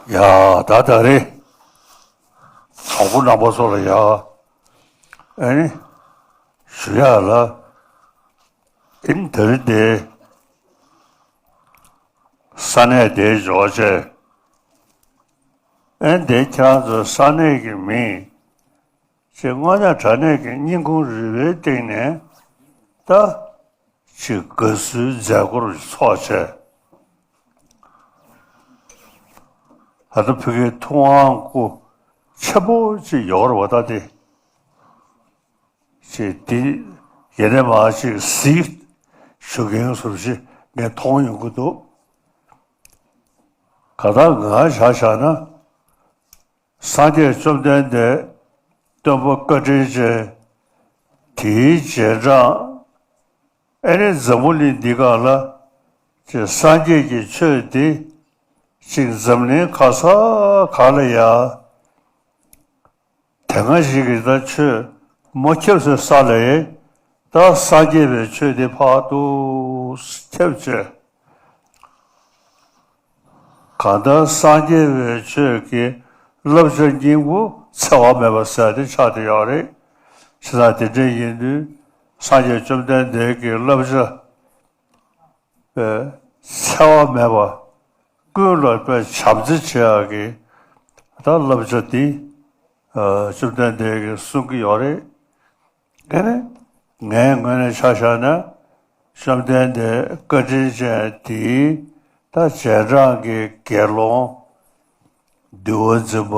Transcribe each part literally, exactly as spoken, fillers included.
ཡ། ད་ད་རེས་གྲོགས་པོ་རྣམ་པ་ཚོ་ལ་ཡ། ཨ་ནི་ཞུ་ཡག་ལ། ཨིན་ད་རེས་དེ་ས་གནས་དེའི་འབྱོར་བྱས། ཨ་ནི་དེ་ཁྱེད་རང་ཚོའི་ས་གནས་ཀྱི་མིང་ཅིག་དངོས་གནས་དྲང་གནས་ཀྱི་སྙིང་ཁུང་རུས་པའི་གཏིང་ནས་ད་ཅིག་དགའ་བསུའི་མཛད་སྒོར་ཚོགས་བྱས། ད་ལྟ་ཕ་གིའི་ཐུབ་དབང་སྐུ་ཆེན་པོ་ཅིག་ཡོད་རེད་པ། ད་དེ་ཅིག་དེ་ཡེ་ནས་མ་ཅིག་གཟིགས་ཞུ་མཁན་བཟོ་ཅིག་ངས་མཐོང་ཡོང་གི་འདུག་ག་ད་ང་ཆ་བཞག་ན། སངས་རྒྱས་བཅོམ་ལྡན་འདས་སྟོན་པ་བཀའ་དྲིན་ཅན། དེའི་རྗེས་འབྲང་། ཨེ་ནི་འཛམ་བུ་གླིང་འདི་སྒང་ལ་ཅིག་སངས་རྒྱས་ཀྱི་ཆོས་འདི་ཅིག་འཛམ་གླིང་ག་ས་ག་ལ་ཡ། དེ་སྔ་ཞིག་གི་ད་ཆོས་མ་ཁྱབ་སའི་ས་ལ་ཡ། ད་སངས་རྒྱས་པའི་ཆོས་འདི་ཕར་ཏུ་ཁྱབ་བྱས། གང་ལྟར་སངས་རྒྱས་པའི་ཆོས་ཀྱི་བསླབ་བྱ་སྙིང་པོ་འཚེ་བ་མེད་པ་ཟེར་དེ་ཆགས་བསྡད་ཡོད་རེད། བྱས་ཙང་དེ་འདྲ་ཡིན་དུས་སངས་རྒྱས་བཅོམ་ལྡན་འདས་ཀྱི་བསླབ་བྱ་པའི་འཚེ་བ་མེད་པ། ཀུན་ལ་པའི་བྱམས་བརྩེ་བྱེད་ཡག་གི་ད་བསླབ་བྱ་འདི་བཅོམ་ལྡན་འདས་ཀྱིས་གསུང་གི་ཡོད་རེད། དེ་ནི་ངའི་ངོས་ནས་ཆ་བཞག་ན། བཅོམ་ལྡན་འདས་བཀའ་དྲིན་ཅན་དེའི་ད་རྗེས་འབྲང་གི་དགེ་སློང་འདུལ་བ་འཛིན་པ།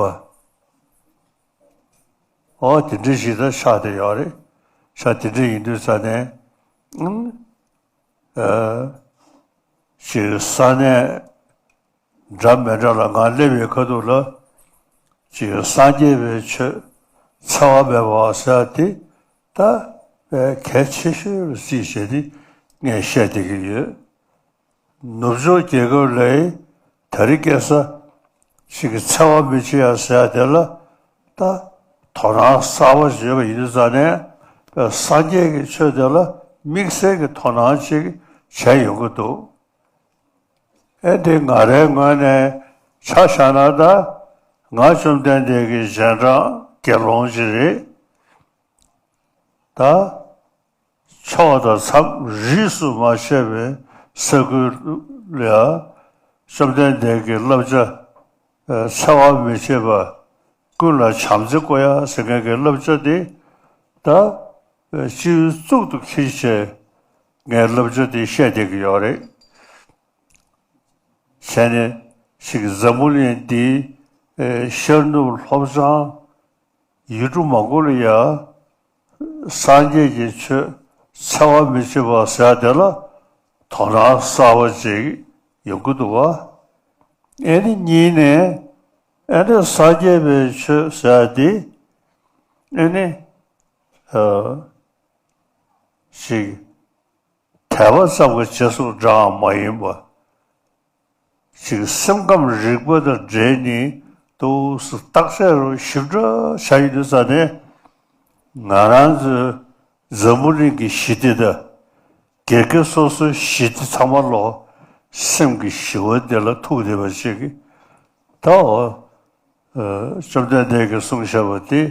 ཨོ་དེ་འདྲ་ཞིག་ད་ཆགས་བསྡད་ཡོད་རེད། ཆ་དེ་འདྲ་ཡིན་དུས་ཙ་ནས། ཨ། ཅིག་ས་གནས་འདྲ་མི་འདྲ་ལ་ང་སླེབས་པའི་ཁ་ཐུག་ལ། ཅིག་སངས་རྒྱས་པའི་ཆོས་འཚེ་བ་མེད་པ་ཟེར་དེ་ད་དཔེ་གལ་ཆེ་ཤོས་ལ་བརྩིས་བྱས་ཏེ་ངས་བཤད་བསྡད་ཀྱི་ཡོད། ནུབ་ཕྱོགས་རྒྱལ་ཁབ་ལ་དེ་རིང་ཁ་སང་ཅིག་འཚེ་བ་མི་བྱེད་ཡ་ཟེར་ཡ་དེ་ལ་ད་དོ་སྣང་གསར་པ་ཡོད་པ་ཡིན་དུས་ཙ་ནས་དཔེ་སངས་རྒྱས་ཀྱི་ཆོས་དེ་ལ་དམིགས་བསལ་གྱི་དོ་སྣང་ཅིག་བྱས་ཡོང་གི་འདུག་ཨེ་འདི་ང་རའི་ངོས་ནས་ཆ་བཞག་ན་ད་ང་བཅོམ་ལྡན་འདས་ཀྱི་རྗེས་འབྲང་དགེ་སློང་ཅིག་རེད། ད་ཕྱོགས་དང་མཚམས་རིས་སུ་མ་ཆད་པའི་ས་ཁུལ་ལ་བཅོམ་ལྡན་འདས་ཀྱི་བསླབ་བྱ་འཚེ་བ་མི་བྱེད་པ། ཀུན་ལ་བྱམས་བརྩེ་བསྐོ་ཡ་ཟེར་མཁན་གྱི་བསླབ་བྱ་འདི་ད་སྤྱི་ཡོངས་གཙུག་ཏུ་འཁྱེར་བྱས་ངས་བསླབ་བྱ་འདི་བཤད་བསྡད་ཀྱི་ཡོད་རེད། བྱས་ནས་ཅིག་འཛམ་བུ་གླིང་འདིའི་ཤར་ནུབ་ལྷོ་བྱང་ཡུལ་གྲུ་མང་པོ་ལ་ཡ་སངས་རྒྱས་ཀྱི་ཆོས་འཚེ་བ་མི་བྱེད་པ་ཟེར་དེ་ལ་དོ་སྣང་གསར་པ་ཅིག་ཡོང་གི་འདུག་བ། ཨེ་ནི་གཉིས་ནས་ཨེ་ནི་སངས་རྒྱས་པའི་ཆོས་ཟེར་དེ་ཨེ་ནི་ཨ་ཅིག་དད་པ་ཙམ་གྱི་རྗེས་སུ་འབྲངས་མ་ཡིན་པ། ཅིག་སེམས་ཁམས་རིག་པ་དང་འབྲེལ་ནས་ཏོག་ཙམ་བརྟག་དཔྱད་རུ་ཞིབ་ཕྲ་བྱ་ཡི་དུས་ཙ་ནས་ང་རང་ཚོའི་འཛམ་བུ་གླིང་གི་ཞི་བདེ་དང་སྒེར་གྱི་སོ་སོའི་ཞི་བདེ་ཚང་མ་ལོ་སེམས་ཀྱི་ཞི་བ་འདི་ལ་ཐུག་བསྡད་པ་ཅིག་གིས་ད་འོ། བཅོམ་ལྡན་འདས་ཀྱིས་གསུངས་བཞག་པ་དེ་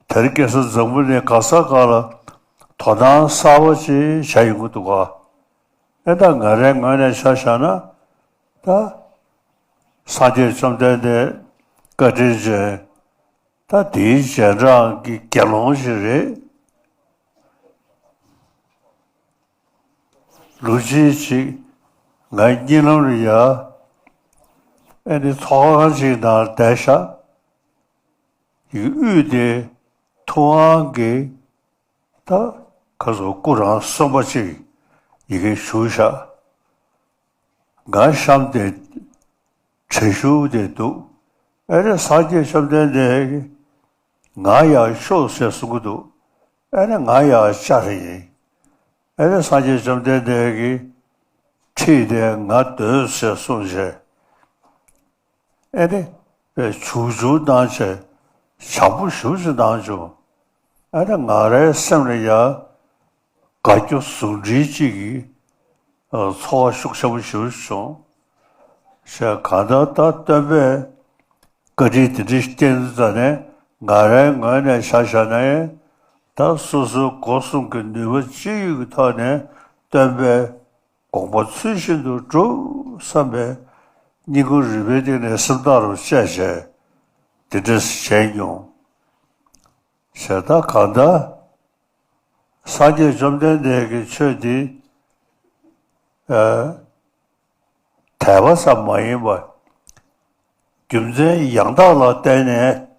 དེ་རིང་ཁ་སང་འཛམ་བུ་གླིང་ག་ས་ག་ལ་དོ་སྣང་གསར་པ་ཅིག་བྱ་ཡོང་གི་འདུག་ག་ཨེ་ད་ང་རའི་ངོས་ནས་ཆ་བཞག་ན་ད་སངས་རྒྱས་བཅོམ་ལྡན་འདས་བཀའ་དྲིན་ཅན་ད་དེའི་རྗེས་འབྲང་གི་དགེ་སློང་ཞིག་རེད། ལོ་གཅིག་ཅིག་ང་གཉིད་ལམ་རེ་ཡ་ཨེ་ནི་ཚོགས་ཁང་ཅིག་ནང་བསྡད་ཤག་ཡི་གེ་དབུས་དེ་ཐུབ་དབང་གི་ད་ཁ་སོ་སྐུ་རང་གསུངས་པ་ཅིག་ཡི་གེ་བཞུགས་ཤག་ང་གཤམ་དེ་བྲེལ་ཞུགས་དེ་འདུག་ཨེ་རེ་སངས་རྒྱས་བཅོམ་ལྡན་འདས་ཀྱིས་ང་ཡར་ཤོག་ཟེར་གསུང་གི་འདུག་ཨེ་རེ་ང་ཡར་བཅར་ཡིན། ཨེ་རེ་སངས་རྒྱས་བཅོམ་ལྡན་འདས་ཀྱིས་ཁྲིད་དེ་ང་སྡོད་ཟེར་གསུངས་བྱས། ཨེ་ནི། བྱུག་བྱུག་གནང་བྱས། བྱམས་པོ་ཞེ་པོ་ཅིག་གནང་བྱུང་། ཨེ་ནི་ང་རའི་སེམས་ལ་ཡ། དགའ་སྐྱོ་ཟུང་འབྲེལ་གཅིག་གི་ཚོར་བ་ཤུགས་ཆེན་པོ་ཞེ་པོ་ཅིག་བྱུང་། ཞེས་གང་ལྟར་ད་སྟོན་པས་ བཀའ་དྲིན་དེ་འདྲ་བསྐྱལ་དུས་ཙ་ནས་ང་རའི་ངོས་ནས་ཆ་བཞག་ན་ཡང་ད་སོ་སོའི་སྒོ་གསུམ་གྱི་ནུས་པ་ཅི་ཡོད་ཀྱི་ཐོག་ནས་སྟོན་པའི་དགོངས་པ་ཚུལ་བཞིན་དུ་སྒྲུབ་བསམ་པའི་སྙིང་ཁུང་རུས་པའི་གཏིང་ནས་སེམས་ཐག་རུ་བཅད་བྱས་དེ་འདྲ་བྱས་མྱོང་། བྱས་ད་གང་ལྟར་སངས་རྒྱས་བཅོམ་ལྡན་འདས་ཀྱི་ཆོས་འདི་ཨ་དད་པ་ཙམ་མ་ཡིན་པར་རྒྱུ་མཚན་ཡང་དག་ལ་བརྟེན་ནས་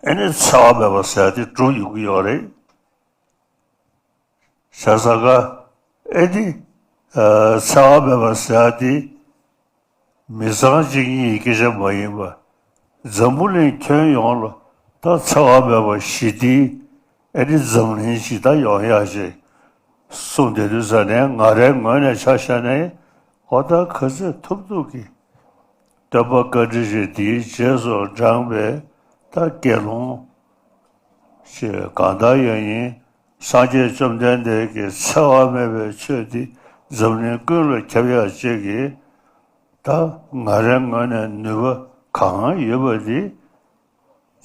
ཨེ་ནི་འཚེ་བ་མེད་པ་ཟེར་ཡ་དེ་སྒྲུབ་ཡོང་གི་ཡོད་རེད། བྱས་ཙང་ཀ་ཨེ་ནི་ཨ་འཚེ་བ་མེད་པ་ཟེར་ཡ་དེ་མི་ཚང་གཅིག་གཉིས་ཀྱི་སྐད་ཆ་མ་ཡིན་པར་འཛམ་བུ་གླིང་ཁྱོན་ཡོངས་ལ་ད་འཚེ་བ་མེད་པ་ཞི་བདེའི་ཨེ་ནི་འཛམ་གླིང་ཞིག་ད་ཡོང་ཡག་ཅིག་གསུངས་བསྡད་དུས་ཙ་ནས་ང་རའི་ངོས་ནས་ཆ་བཞག་ན་ཨོ་ད་ག་ཚོད་ཐུབ་ཐུབ་ཀྱིས་སྟོན་པ་བཀའ་དྲིན་ཅན་འདིའི་རྗེས་སུ་འབྲངས་པའི་ད་དགེ་སློང་ཞེས་གང་ལྟར་ཡང་ཡིན། སངས་རྒྱས་བཅོམ་ལྡན་འདས་ཀྱི་འཚེ་བ་མེད་པའི་ཆོས་འདི་འཛམ་གླིང་ཀུན་ལ་ཁྱབ་ཡག་ཅིག་གིས་ད་ང་རའི་ངོས་ནས་ནུས་པ་གང་ཡོད་པ་འདི་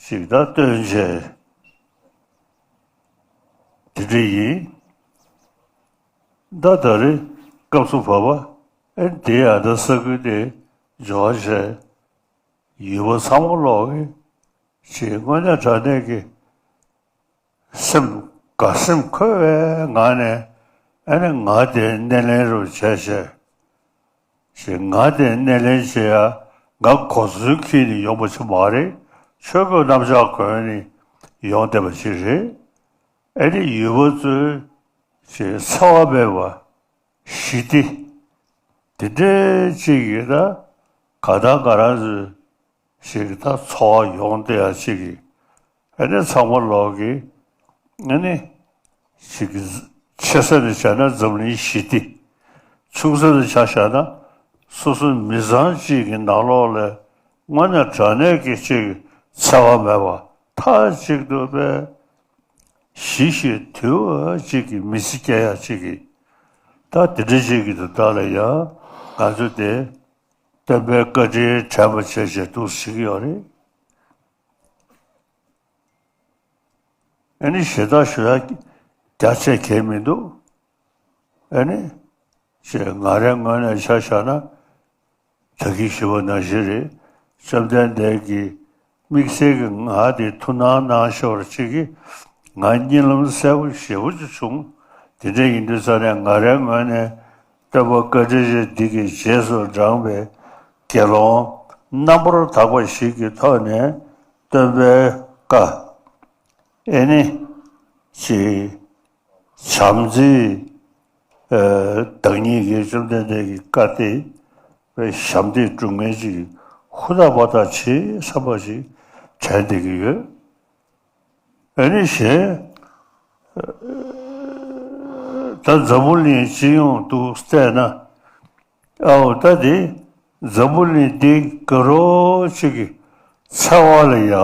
ཅིག་ད་སྟོན་བྱས་དེ་འདྲ་ཡིན། ད་ད་རེས་སྐབས་སུ་བབ་པ་ཨེ་འདི་ཡང་ད་ས་ཁུལ་དེ་འབྱོར་བྱས་ཡུལ་པ་ཚང་མ་ལོག་གི་ཅིག་དངོས་གནས་དྲང་གནས་ཀྱི་སེམས་དགའ་སེམས་འཁོལ་བའི་ངང་ནས་ཨ་ནི་ང་དེ་སྣེ་ལེན་རུ་བྱས་བྱས་ཞེས་ང་དེ་སྣེ་ལེན་བྱེད་ཡ་ང་གོ་མཚོན་འཁྱེར་ནས་ཡོང་པ་ཞིག་མ་རེད། ཆོས་གོས་རྣམ་གཞག་གོན་ནས་ཡོང་བསྡད་པ་ཞིག་རེད། ཨ་ནི་ཡུལ་པ་ཚོའི་ཞེས་འཚེ་བ་མེད་པ་ཞི་བདེ་དེ་འདྲའི་ཅིག་ཡོད་ན་ག་ད་ག་རང་ཚོའི་ཞིག་ད་འཚོ་བ་ཡོང་བསྡད་ཡ་ཅིག་གི་ཨ་ནི་ཚང་མ་ལོག་གི་ཨ་ནི་ཞིག་ཆེ་ས་ནས་བྱས་ན་འཛམ་གླིང་ཞི་བདེ། ཆུང་ས་ནས་ཆ་བཞག་ན་སོ་སོ་མི་ཚང་གཅིག་གི་ནང་ལོགས་ལ་དངོས་གནས་དྲང་གནས་ཀྱི་ཅིག་འཚེ་བ་མེད་པ་མཐའ་གཅིག་ཏུ་པའི་ཞི་ཞིང་དུལ་བ་ཅིག་གི་མི་ཚེ་སྐྱེལ་ཡ་ཅིག་གི་ད་དེ་འདྲ་ཅིག་གི་དོན་དག་ལ་ཡང་ང་ཚོ་དེ་སྟོན་པའི་བཀའ་དྲིན་དྲན་པ་བྱས་བྱས་འདུག་ཟེར་གྱི་ཡོད་རེད། ཨ་ནི་ཞེ་དྲག་ཞུ་ཡ་རྒྱ་ཆེ་གལ་མི་འདུག་ཨ་ནི་ཞེས་ང་རའི་ངོས་ནས་ཆ་བཞག་ན་ད་གིན་ཞུས་པ་ནང་བཞིན་རེད། བཅོམ་ལྡན་འདས་ཀྱིས་དམིགས་བསལ་གྱི་ང་དེ་ཐུགས་སྣང་གནང་ཤོར་ཅིག་གིས་ང་གཉིད་ལམ་གསལ་པོ་ཞེ་པོ་ཅིག་བྱུང་། དེ་འདྲ་ཡིན་དུས་ཙ་ནས་ང་རའི་ངོས་ནས་སྟོན་པ་བཀའ་དྲིན་ཅན་འདི་གི་རྗེས་སུ་འབྲངས་པའི་དགེ་སློང་རྣམ་པར་དག་པ་ཞིག་གི་ཐོག་ནས་སྟོན་པའི་བཀའ་ཨེ་ནི་ཅིག་བྱམས་བརྩེའི་བདག་ཉིད་ཀྱི་བཅོམ་ལྡན་འདས་ཀྱི་བཀའ་སྟེ་ཞབས་འདེགས་སྒྲུབ་མཁན་ཅིག་ཧུར་ཐག་པ་ཐག་བྱེད་བསམ་པ་ཞིག་དྲན་བསྡད་ཀྱི་ཡོད། ཨ་ནི་གཞན་ད་འཛམ་བུ་གླིང་སྤྱི་ཡོངས་དུ་བལྟས་ན་ཨའོ་ད་དེ་འཛམ་བུ་གླིང་འདི་དགའ་རོགས་ཅིག་གི་འཚེ་བ་ལ་ཡ་དང་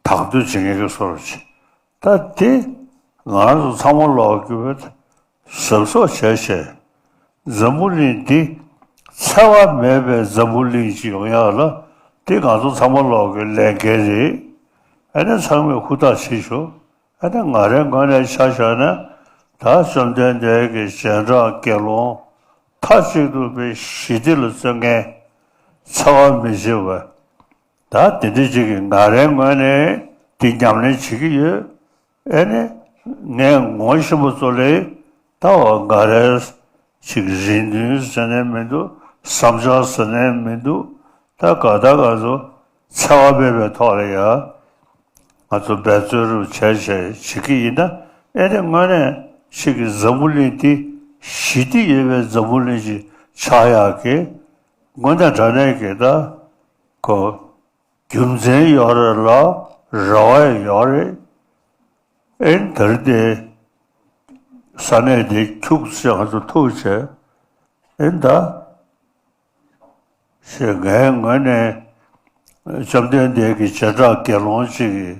དོད་བྱེད་མཁན་གྱི་བཟོ་འདྲ་ཅིག་ད་དེ་ང་རང་ཚོ་ཚང་མ་ལོག་གི་བས་གཟབ་གཟབ་བྱས་བྱས་འཛམ་བུ་གླིང་འདི་འཚེ་བ་མེད་པའི་འཛམ་བུ་གླིང་ཅིག་ཡོང་ཡག་ལ་འདི་ང་ཚོ་ཚང་མ་ལོག་གི་ལས་འགན་རེད། ཨ་ནི་ཚང་མས་ཧུར་ཐག་བྱེད་ཤོག་ཨ་ནི་ང་རའི་ངོས་ནས་ཆ་བཞག་ན་ད་བཅོམ་ལྡན་འདས་ཀྱི་རྗེས་འབྲང་དགེ་སློང་མཐའ་གཅིག་ཏུ་པའི་ཞི་བདེ་ལ་བརྩོན་མཁན་འཚེ་བ་མི་བྱེད་པ། ད་དེ་འདྲ་ཅིག་གིས་ང་རའི་ངོས་ནས་འདི་ཉམས་ལེན་བྱེད་ཀྱི་ཡོད། ཨེ་ནི་ངས་ངོ་ཤེས་པ་ཚོ་ལས་ད་འོ་ང་རའི་ཅིག་རེ་འདུན་ཟེར་ནས་མི་འདུག་བསམ་འཆར་ཟེར་ནས་མི་འདུག་ད་ག་ད་ག་ཚོ་འཚེ་བ་མེད་པའི་ཐོག་ལ་ཡ་ང་ཚོ་འབད་བརྩོན་རུ་བྱས་བྱས་བྱེད་ཀྱི་ཡིན་ན་ཨེ་ནི་དངོས་གནས་ཅིག་གི་འཛམ་བུ་གླིང་འདི་ཞི་བདེ་ཡོད་པའི་འཛམ་བུ་གླིང་ཅིག་ཆགས་ཡག་གི་དངོས་གནས་དྲང་གནས་ཀྱི་ད་གོ་རྒྱུ་མཚན་ཡོད་རེད་ལ་རེ་བ་ཡོད་རེད། ཨེ་ནི་ད་རེས་དེ་ས་གནས་དེ་ཁྱུག་ཙམ་ང་ཚོ་ཐུག་བྱས་ཨེ་ནི་ད་ཞེས་ངའི་ངོས་ནས་བཅོམ་ལྡན་འདས་ཀྱི་བྱེ་བྲག་དགེ་སློང་ཅིག་གིས་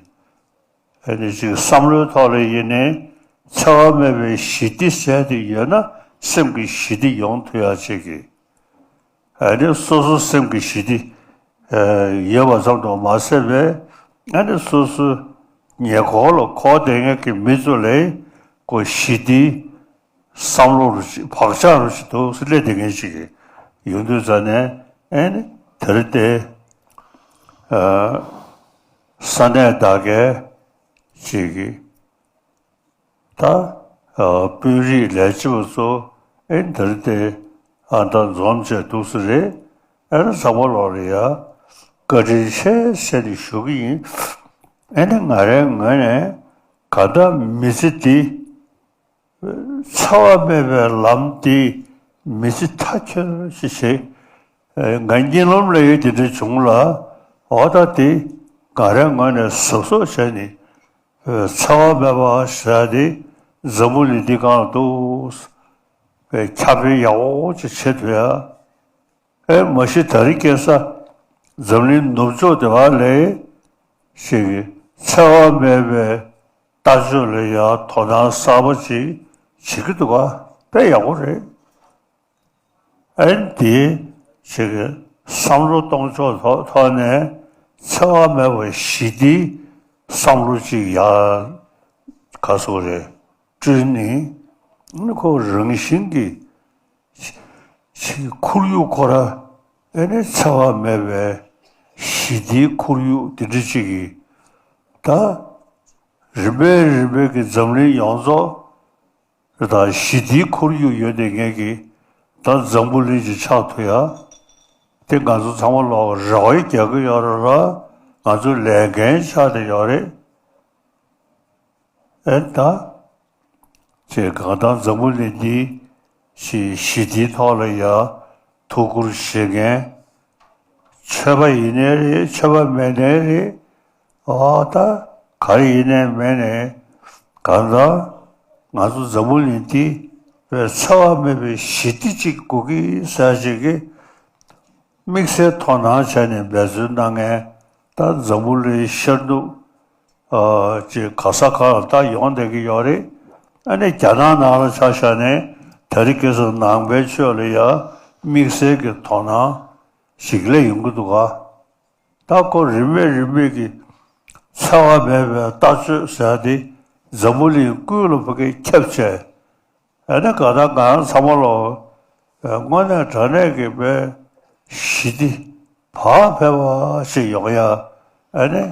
ཨེ་ནི་ཅིག་བསམ་བློའི་ཐོག་ལ་ཡིན་ནའི་འཚེ་བ་མེད་པའི་ཞི་བདེ་ཟེར་དེ་ཡོད་ན་སེམས་ཀྱི་ཞི་བདེ་ཡོང་ཐུབ་ཡག་ཅིག་གི་ཨ་ནི་སོ་སོ་སེམས་ཀྱི་ཞི་བདེ་ ཡོད་པ་ཙམ་དུ་མ་ཟད་པའི་ཨ་ནི་སོ་སོའི་ཉེ་འཁོར་ལ་འཁོར་བསྡད་མཁན་གྱི་མི་ཚོ་ལ་ཁོ་ཞི་བདེའི་བསམ་བློ་རུ་ཅིག་བག་ཆགས་རུ་ཅིག་འདུག་སེ་སླེབས་བསྡད་མཁན་ཞིག་ཡོང་དུས་ཙ་ནས་ཨ་ནི་དེར་དེ་ས་གནས་དག་གའི་ཅིག་གི་ད་དཔོན་རིགས་ལས་བྱེད་པ་ཚོ་ཨེ་འདིར་དེ་ཨ་ད་འཛོམས་བྱས་འདུག་སེ་རེད། ཨེ་ཚང་མ་ལོག་ལ་ཡ་བཀའ་དྲིན་ཆེ་ཟེར་ནས་ཞུ་གི་ཡིན། ཨེ་ནི་ང་རའི་ངོས་ནས་ག་ད་མི་ཚེ་འདི་འཚེ་བ་མེད་པའི་ལམ་འདི་མི་ཚེ་མཐའ་འཁྱོལ་ཞིག་བྱེད། ཨེ་ང་གཉིད་ལམ་ལ་ཡོད་དེ་འདྲ་བྱུང་ལ་འོ་ད་དེ་ང་རའི་ངོས་ནས་གཟབ་གཟབ་བྱས་ནས། འཚེ་བ་མེད་པ་ཟེར་ཏེ་འཛམ་བུ་གླིང་འདི་སྒང་ལ་འདུག་པའི་ཁྱབ་སྤེལ་ཡག་པོ་ཅིག་བྱེད་ཐུབ་ཡ། ཨེ་མ་གཞི་ད་རེས་ཁ་སང་འཛམ་གླིང་ནུབ་ཕྱོགས་དེ་བ་ལས་ཞིག་གི་འཚེ་བ་མེད་པའི་ལྟ་སྤྱོད་ལ་ཡ་དོ་སྣང་གསར་པ་ཅིག་བྱེད་ཀྱི་འདུག་ག་དཔེ་ཡག་པོ་རེད། ཨན་དེ་ཞིག་གི་བསམ་བློ་གཏོང་ཕྱོགས་ཐོག་ཐོག་ནས་འཚེ་བ་མེད་པའི་ཞི་བདེའི་བསམ་བློ་ཅིག་ཡར་ག་སོ་རེ་བསྐྲུན་ནས་ཨ་ནི་ཁོ་རང་བཞིན་གྱི་ཞིག་ཁོར་ཡུག་ཁོ་ར་ཨ་ནི་འཚེ་བ་མེད་པའི་ཞི་བདེའི་ཁོར་ཡུག་དེ་འདྲ་ཅིག་གི་ད་རིམ་པས་རིམ་པས་ཀྱི་འཛམ་གླིང་ཡོངས་རྫོགས། དང་ཞི་བདེའི་ཁོར་ཡུག་ཡོད་དེ་ངེད་ཀྱི་ད་འཛམ་བུ་གླིང་གི་ཆགས་ཐུབ་ཡ། དེ་ང་ཚོ་ཚང་མ་ལོག་རེ་བ་རྒྱག་གི་ཡོད་རེད་ལ་ང་ཚོ་ལས་འགན་ཆགས་བསྡད་ཡོད་རེད། ཨེ་ད། ཅེས་གང་ལྟར་འཛམ་བུ་གླིང་འདི་ཞི་ཞི་བདེའི་ཐོག་ལ་ཡ་ཐུགས་ཁུར་བཞེས་མཁན། ཆོས་པ་ཡིན་ནའི་རེད་ཆོས་པ་མེད་ནའི་རེད། ཨ་ད་ག་རེ་ཡིན་ནའི་མེད་ནའི་གང་ལྟར་ང་ཚོ་འཛམ་བུ་གླིང་འདི་བས་འཚེ་བ་མེད་པའི་ཞི་བདེ་ཅིག་དགོས་ཀྱི་ཟེར་ཅིག་གི་དམིགས་བསལ་དོ་སྣང་བྱས་ནས་འབད་བརྩོན་གནང་མཁན་ད་འཛམ་བུ་གླིང་ཤར་ནུབ་ཨ་ཅིག་ག་ས་ག་ལ་ད་ཡོང་བསྡད་ཀྱི་ཡོད་རེད། ཨ་ནི་རྒྱ་ནག་ནང་ལ་ཆ་བཞག་ནས་དེ་རིང་ཁ་སང་ནང་པའི་ཆོས་ལ་ཡ་དམིགས་བསལ་གྱི་དོ་སྣང་ཞིག་སླེབས་ཡོང་གི་འདུག་ག་ད་ཁོ་རིམ་པས་རིམ་པས་ཀྱི་འཚེ་བ་མེད་པའི་ལྟ་སྤྱོད་ཟེར་ཏེ་འཛམ་བུ་གླིང་ཀུན་ལ་ཕ་གིར་ཁྱབ་བྱས། ཨ་ནི་ག་ད་ང་རང་ཚང་མ་ལོ་དངོས་གནས་དྲང་གནས་ཀྱི་དཔེ་ཞི་བདེ་བག་ཕེབས་པ་ཞིག་ཡོང་ཡ་ཨ་ནི་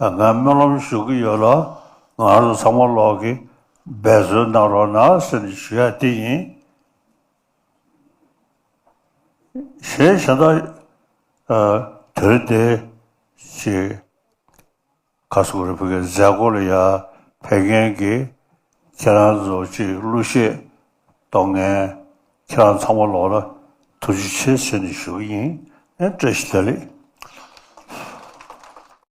ང་སྨོན་ལམ་ཞུ་གི་ཡོད་ལ་ང་རང་ཚང་མ་ལོག་གི་འབད་བརྩོན་གནང་རོགས་གནང་ཟེར་ནས་ཞུ་ཡ་དེ་ཡིན། གཞན་གཞན་དག་དེར་དེ་ཞེས་ཁ་སུ་རེ་ཕུ་གའི་མཛད་སྒོ་ལ་ཡ་ཕེབས་མཁན་གྱི་ཁྱེད་རང་ཚོ་ཅིག་གླུ་གཞས་གཏོང་མཁན་ཁྱེད་རང་ཚང་མ་ལོག་ལ་ཐུགས་རྗེ་ཆེ་ཟེར་ནས་ཞུ་གི་ཡིན། ཨེ་བཀྲ་ཤིས་བདེ་ལེགས།